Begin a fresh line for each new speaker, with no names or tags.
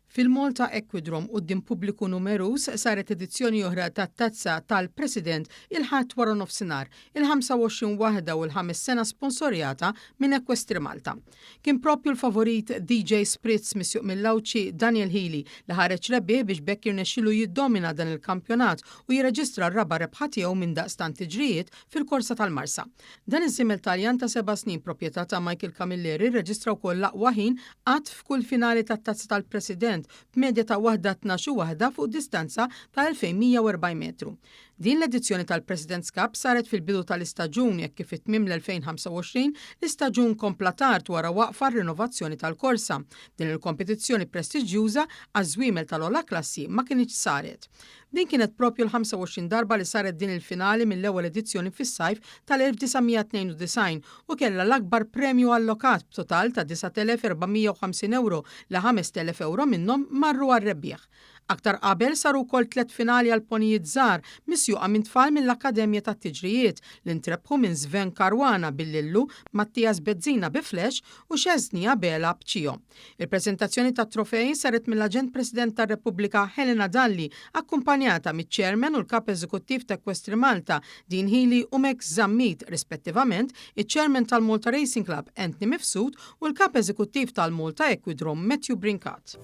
Fil-Malta Equidrome quddiem pubbliku numeruż saret edizzjoni oħra tat-Tazza tal-President il-Ħadd waranofsinhar, il-25 waħda u l-ħames sena sponsorjata minn Equestri Malta. Kien proprju l-favorit DJ Spritz misjuq mill-Għawdxi Daniel Hili li ħareġ rebbieħ biex b'hekk jirnexxilu jiddomina dan il-kampjonat u jirreġistra r-raba' rebħa tiegħu minn daqstant tiġrijiet fil-korsa tal-Marsa. Dan iż-żiemel Taljan ta' seba' snin proprjetà ta' Michael Camilleri rreġistra wkoll l-aqwa ħin qatt f'kull finali tat-Tazza tal-President b'medja ta' waħda 12 u waħda fuq distanza ta' 2,140 metru. Din l-edizzjoni tal-President's Cup saret fil-bidu tal-istaġun hekk kif fi tmiem l-2025 l-istaġun kompla tard wara waqfa għar-rinovazzjoni tal-korsa. Din il-kompetizzjoni prestiġjuża għaż-żwiemel tal-ogħla klassi ma kinitx saret. Din kienet proprju l-25 darba li saret din il-finali mill-ewwel edizzjoni fis-sajf tal-1992 u kellha l-akbar premju allokat b'total ta' 9,450 ewro li 5,000 ewro minnhom marru għar-rebbieħ. Aktar qabel saru wkoll tlett finali għal ponijiet żgħar misjuqa minn tfal mill-Akkademja tat-Tiġrijiet li ntrebħu minn Sven Caruana bil-Lillu, Mattias Bezzina bi Flash u Chesney Abela b'Cio. Il-preżentazzjoni tat-trofej saret mill-Aġent President tar-Repubblika Helena Dalli akkumpanjata miċ-Chairman u l-Kap Eżekuttiv ta' Equestri Malta Dean Hili u Max Zammit rispettivament iċ-Chairman tal-Malta Racing Club Anthony Mifsud u l-Kap Eżekuttiv tal-Malta Equidrome Matthew Brincat.